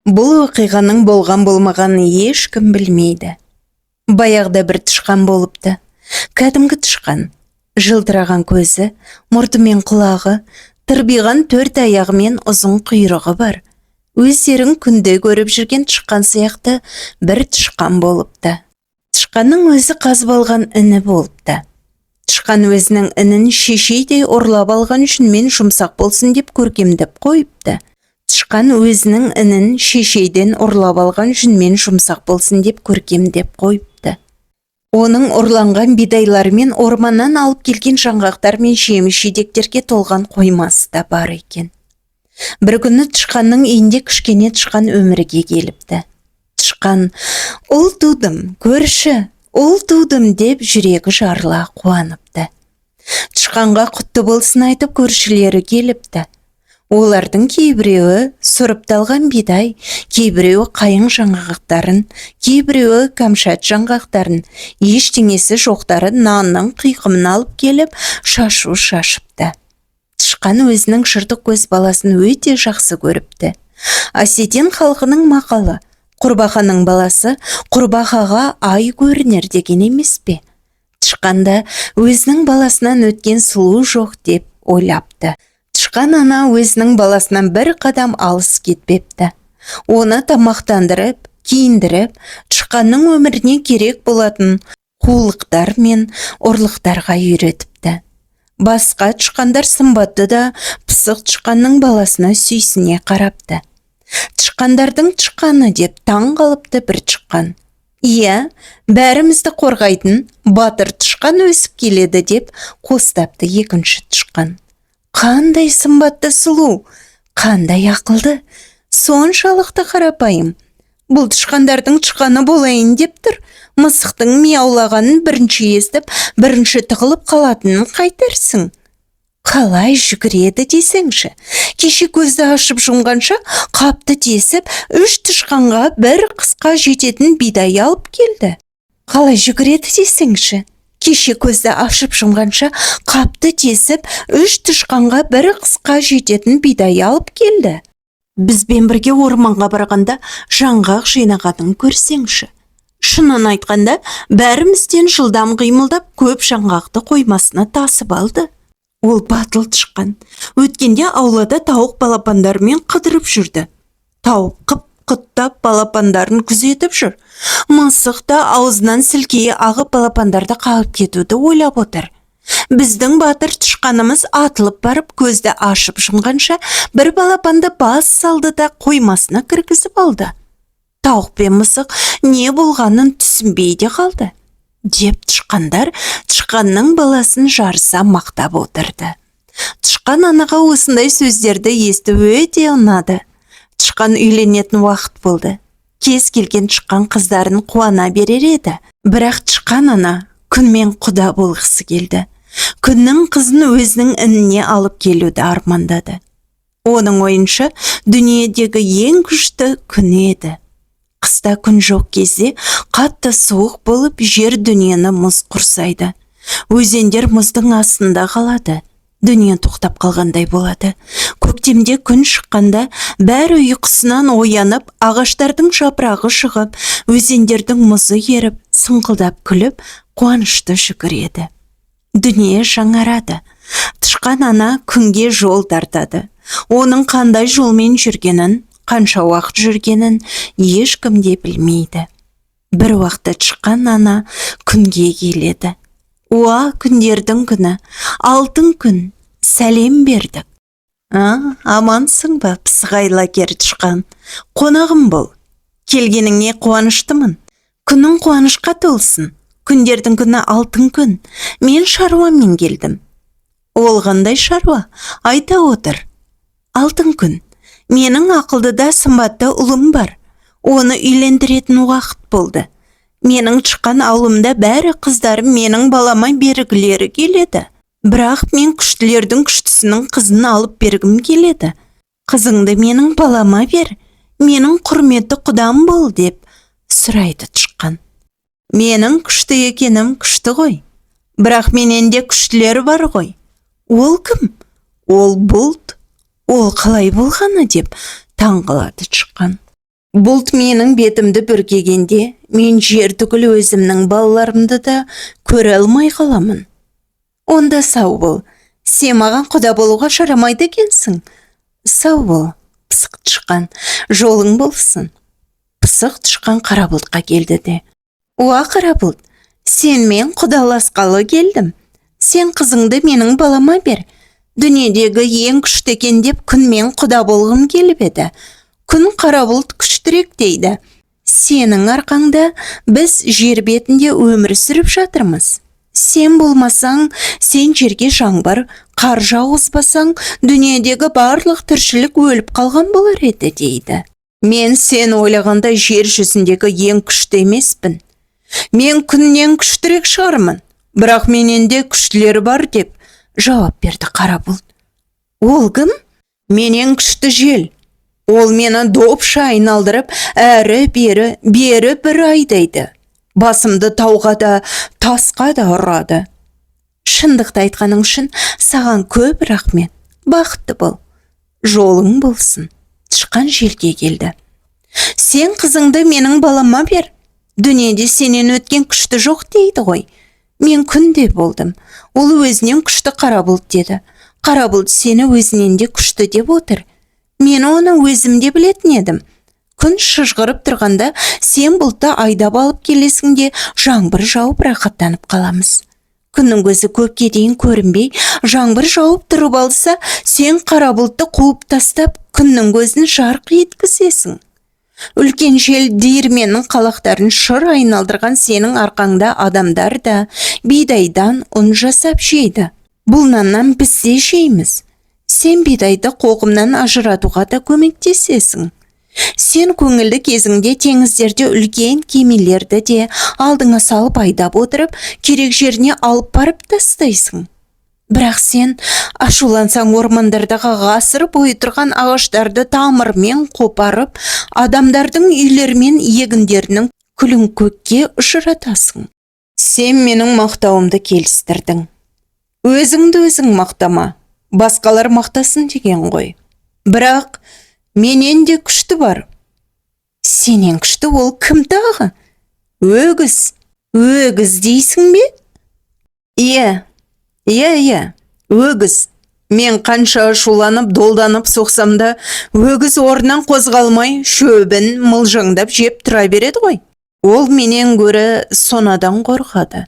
Бұл оқиғаның болған-болмағанын ешкім білмейді. Баяғыда бір тышқан болыпты. Кәдімгі тышқан. Жылтыраған көзі, мұрты мен құлағы, тырбиған төрт аяғы мен ұзын құйрығы бар. Өздерің күнде көріп жүрген тышқан сияқты бір тышқан болыпты. Тышқанның өзі қазып алған іні болыпты. Тышқан өзінің інін шешейдей ұрлап алған жүнмен жұмсақ болсын деп көркемдеп қойыпты. Тышқан өзінің інін шешейден ұрлап алған жүнмен жұмсақ болсын деп көркемдеп қойыпты. Оның ұрланған бидайлары мен орманнан алып келген жаңғақтар мен жеміс-жидектерге толған қоймасы да бар екен. Бір күні тышқанның үйінде кішкене тышқан өмірге келіпті. Тышқан: "Ұл тудым, көрші, ұл тудым", – деп жүрегі жарыла қуаныпты. Тышқанға құтты болсын айтып көршілері келіпті. Олардың кейбіреуі сұрыпталған бидай, кейбіреуі қайың жаңғақтарын, кейбіреуі кәмшат жаңғақтарын, ештеңесі жоқтары нанның қиқымын алып келіп шашу шашыпты. Тышқан өзінің жыртық көз баласын өте жақсы көріпті. Осетин халқының мақалы: "Құрбақаның баласы құрбақаға ай көрінер" деген емес пе? Тышқан да өзінің баласынан өткен сұлу жоқ деп ойлапты. Тышқан ана өзінің баласынан бір қадам алыс кетпепті. Оны тамақтандырып, киіндіріп, тышқанның өміріне керек болатын қулықтар мен ұрлықтарға үйретіпті. Басқа тышқандар сымбатты да пысық тышқанның баласына сүйсіне қарапты. "Тышқандардың тышқаны", – деп таң қалыпты бір тышқан. "Иә, бәрімізді қорғайтын батыр тышқан өсіп келеді", – деп қостапты екінші тышқан. "Қандай сымбатты сұлу, қандай ақылды, соншалықты қарапайым. Бұл тышқандардың тышқаны болайын деп тұр. Мысықтың мияулағанын бірінші естіп, бірінші тығылып қалатынын қайтерсің? Қалай жүгіреді десеңші. Кеше көзді ашып жұмғанша қапты тесіп, үш тышқанға бір қысқа жететін бидай алып келді. Қалай жүгіреді десеңші. Кеше көзді ашып жұмғанша қапты тесіп, үш тышқанға бір қысқа жететін бидай алып келді. Бізбен бірге орманға барғанда жаңғақ жинағанын көрсеңші. Шынын айтқанда, бәрімізден жылдам қимылдап, көп жаңғақты қоймасына тасып алды. Ол батыл тышқан. Өткенде аулада тауық балапандарымен қыдырып жүрді. Тауық қып-қыттап балапандарын күзетіп жүр. Мысық та аузынан сілекейі ағып, балапандарды қағып кетуді ойлап отыр. Біздің батыр тышқанымыз атылып барып, көзді ашып жұмғанша бір балапанды бас салды да қоймасына кіргізіп алды. Тауық пен мысық не болғанын түсінбей де қалды", – деп тышқандар тышқанның баласын жарыса мақтап отырды. Тышқан анаға осындай сөздерді есту өте ұнады. Тышқан үйленетін уақыт болды. Кез келген тышқан қыздарын қуана берер еді. Бірақ тышқан ана күнмен құда болғысы келді. Күннің қызын өзінің ініне алып келуді армандады. Оның ойынша, дүниедегі ең күшті күн еді. Қыста күн жоқ кезде қатты суық болып, жер дүниені мұз құрсайды. Өзендер мұздың астында қалады. Дүние тоқтап қалғандай болады. Көктемде күн шыққанда бәрі ұйқысынан оянып, ағаштардың жапырағы шығып, өзендердің мұзы еріп, сыңқылдап күліп, қуанышты жүгіреді. Дүние жаңарады. Тышқан ана күнге жол тартады. Оның қандай жолмен жүргенін, қанша уақыт жүргенін ешкім де білмейді. Бір уақытта тышқан ана күнге келеді. "Уа, күндердің күні, алтын күн, сәлем бердік!" "А, амансың ба, пысық айлакер тышқан? Қонағым бол. Келгеніңе қуаныштымын. Күнің қуанышқа толсын. Күндердің күні алтын күн. Мен шаруамен келдім." "Ол қандай шаруа? Айта отыр." "Алтын күн, менің ақылды да сымбатты ұлым бар. Оны үйлендіретін уақыт болды. Менің тышқан аулымда бәрі қыздарым менің балама бергілері келеді. Бірақ мен күштілердің күштісінің қызын алып бергім келеді. Қызыңды менің балама бер, менің құрметті құдам бол", – деп сұрайды тышқан. "Менің күшті екенім күшті ғой. Бірақ менен де күштілер бар ғой." "Ол кім?" "Ол бұлт." "Ол қалай болғаны?" – деп таң қалады тышқан. Бұлт менің бетімді бүркегенде, мен жер түгіл өзімнің балаларымды да көре алмай қаламын. Онда сау бол, сен маған құда болуға жарамайды екенсің. Сау бол, пысық тышқан, жолың болсын. Пысық тышқан қара бұлтқа келді де: «Уа, қара бұлт, сенімен құдаласқалы келдім. Сен қызыңды менің балама бер. Дүниедегі ең күшті екен деп күнмен құда болғым келіп еді. Күн қара бұлт күштірек дейді. Сенің арқаңда біз жер бетінде өмір сүріп жатырмыз. Сен болмасаң, сен жерге жаңбыр, қар жауғызбасаң, дүниедегі барлық тіршілік өліп қалған болар еді», – дейді. «Мен сен ойлағандай жер жүзіндегі ең күшті емеспін. Мен күннен күштірек шығармын, бірақ менен де күштілер бар», – деп жауап берді қара бұлт. «Ол кім?» «Менен күшті жел. Ол мені допша айналдырып, әрі бері, бері бір айдайды. Басымды тауға да, тасқа да ұрады». «Шындықты айтқаның үшін саған көп рахмет. Бақытты бол. Жолың болсын». Тышқан желге келді. «Сен қызыңды менің балама бер. Дүниеде сенен өткен күшті жоқ дейді ғой. Мен күнде болдым. Ол өзінен күшті қара бұлт деді. Қара бұлт сені өзінен де күшті деп отыр. Мен оны өзім де білетін едім. Күн шыжғырып тұрғанда сен бұлтты айдап алып келесің де, жаңбыр жауып, рахаттанып қаламыз. Күннің көзі көпке дейін көрінбей, жаңбыр жауып тұрып алса, сен қара бұлтты қуып тастап, күннің көзін жарқ еткізесің. Үлкен жел диірменнің қалақтарын шыр айналдырған сенің арқаңда адамдар да бидайдан ұн жасап жейді. Бұл наннан біз де жейміз. Сен бидайды қоқымнан ажыратуға да көмектесесің. Сен көңілді кезіңде теңіздерде үлкен кемелерді де алдыңа салып айдап отырып, керек жеріне алып барып тастайсың. Бірақ сен ашулансаң, ормандардағы ғасыр бойы тұрған ағаштарды тамырымен қопарып, адамдардың үйлері мен егіндерінің күлін көкке ұшыратасың. Сен менің мақтауымды келістірдің. Өзіңді өзің мақтама, басқалар мақтасын деген ғой. Бірақ менен де күшті бар». «Сенен күшті ол кім тағы?» «Өгіз». «Өгіз дейсің бе?» «Иә, иә, иә, өгіз. Мен қанша ашуланып, долданып соқсам да, өгіз орнынан қозғалмай, шөбін мылжыңдап жеп тұра береді ғой. Ол менен гөрі сонадан қорқады».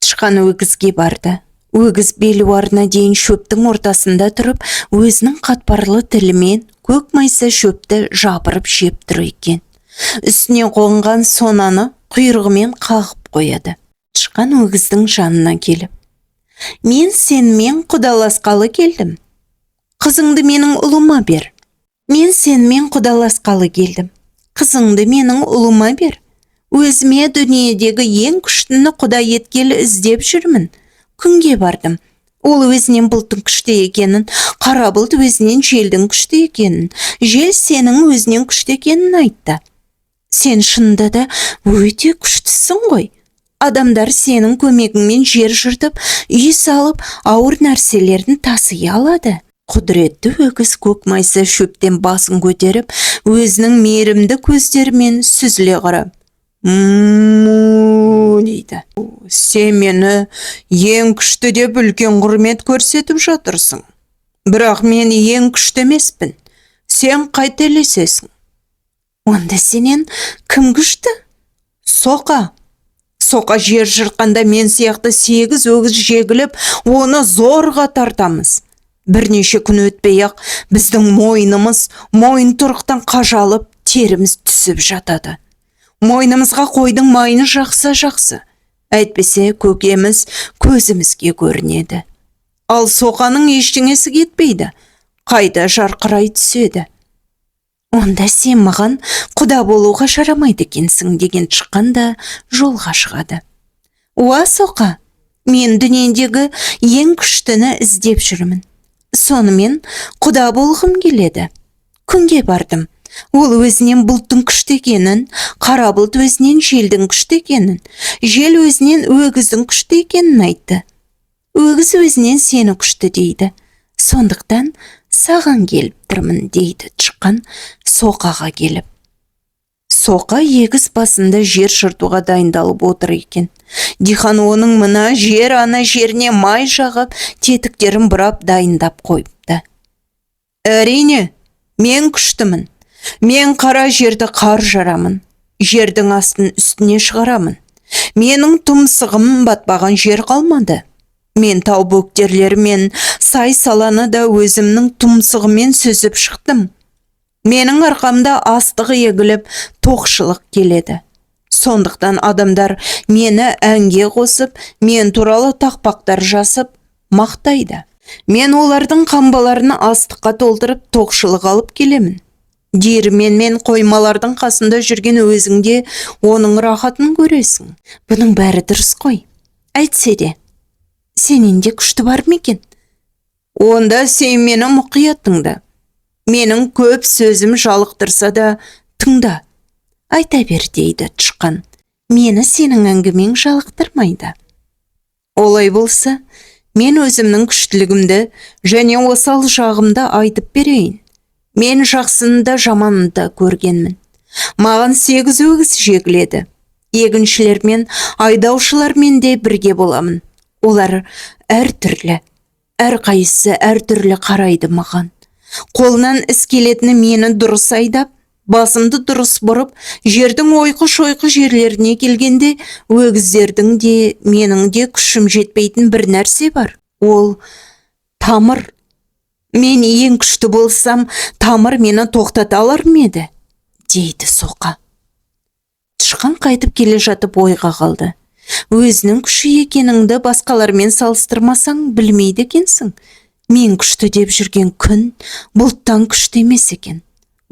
Тышқан өгізге барды. Өгіз белуарына дейін шөптің ортасында тұрып, өзінің қатпарлы тілімен көк майса шөпті жапырып жеп тұр екен. Үстіне қонған сонаны құйрығымен қағып қояды. Тышқан өгіздің жанына келіп: «Мен сенімен құдаласқалы келдім. Қызыңды менің ұлыма бер. Мен сенімен құдаласқалы келдім. Қызыңды менің ұлыма бер. Өзіме дүниедегі ең күштіні құда еткелі іздеп жүрмін. Күнге бардым. Ол өзінен бұлттың күшті екенін, қара бұлт өзінен желдің күшті екенін, жел сенің өзінен күшті екенін айтты. Сен шынында да өте күштісің ғой. Адамдар сенің көмегіңмен жер жыртып, үй салып, ауыр нәрселерін таси алады». Құдіретті өгіз көк майса шөптен басын көтеріп, өзінің мейірімді көздерімен сүзіле қарап: «Му», – дейді. «Сен мені ең күшті деп үлкен құрмет көрсетіп жатырсың. Бірақ мен ең күшті емеспін. Сен қателесесің». «Онда сенен кім күшті?» «Соқа. Соқа жер жыртқанда мен сияқты 8 өгіз жегіліп, оны зорға тартамыз. Бірнеше күн өтпей-ақ біздің мойнымыз мойынтұрықтан қажалып, теріміз түсіп жатады. Мойнымызға қойдың майын жақса жақсы. Әйтпесе көкеміз көзімізге көрінеді. Ал соқаның ештеңесі кетпейді, қайта жарқырай түседі». «Онда сен маған құда болуға жарамайды екенсің», – деген тышқан да жолға шығады. «Уа, соқа, мен дүниедегі ең күштіні іздеп жүрмін. Сонымен құда болғым келеді. Күнге бардым. Ол өзінен бұлттың күшті екенін, қара бұлт өзінен желдің күшті екенін, жел өзінен өгіздің күшті екенін айтты. Өгіз өзінен сені күшті дейді. Сондықтан саған келіп тұрмын», – дейді тышқан соқаға келіп. Соқа егіс басында жер жыртуға дайындалып отыр екен. Дихан оның мына жер, ана жеріне май жағып, тетіктерін бұрап дайындап қойыпты. Әрине, мен күштімін. Мен қара жерді қар жарамын. Жердің астын үстіне шығарамын. Менің тұмсығым батпаған жер қалмады. Мен тау бөктерлері мен сай-саланы да өзімнің тұмсығыммен сүзіп шықтым. Менің арқамда астық егіліп, тоқшылық келеді. Сондықтан адамдар мені әнге қосып, мен туралы тақпақтар жасып, мақтайды. Мен олардың қамбаларын астыққа толтырып, тоқшылық алып келемін. Диірмен мен қоймалардың қасында жүрген өзің де оның рахатын көресің. Бұның бәрі дұрыс қой. Әйтсе де, сенен де күшті бар ма екен? Онда сен мені мұқият тыңда. Менің көп сөзім жалықтырса да, тыңда. Айта бер, дейді тышқан. Мені сенің әңгімең жалықтырмайды. Олай болса, мен өзімнің күштілігімді және осал жағымды айтып берейін. Мен жақсыны да, жаманын да көргенмін. Маған 8 өгіз жегіледі. Егіншілермен, айдаушылармен де бірге боламын. Олар әртүрлі, әрқайсысы әртүрлі қарайды маған. Қолынан іс келетіні мені дұрыс айдап, басымды дұрыс бұрып, жердің ойқы-шойқы жерлеріне келгенде өгіздердің де, менің де күшім жетпейтін бір нәрсе бар. Ол тамыр. Мен ең күшті болсам, тамыр мені тоқтата алар ма еді, дейді соқа. Тышқан қайтып келе жатып ойға қалды. Өзінің күші екеніңді басқалармен салыстырмасаң, білмейді екенсің. Мен күшті деп жүрген күн бұлттан күшті емес екен.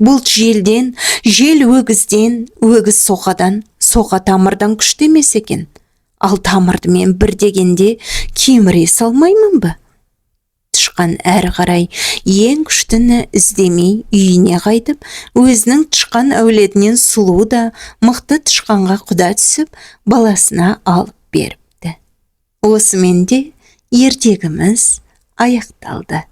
Бұлт желден, жел өгізден, өгіз соқадан, соқа тамырдан күшті емес екен. Ал тамырды мен бір дегенде кеміре салмаймын ба? Тышқан әрі қарай ең күштіні іздемей үйіне қайтып, өзінің тышқан әулетінен сұлу да мықты тышқанға құда түсіп, баласына алып беріпті. Осымен де ертегіміз аяқталды.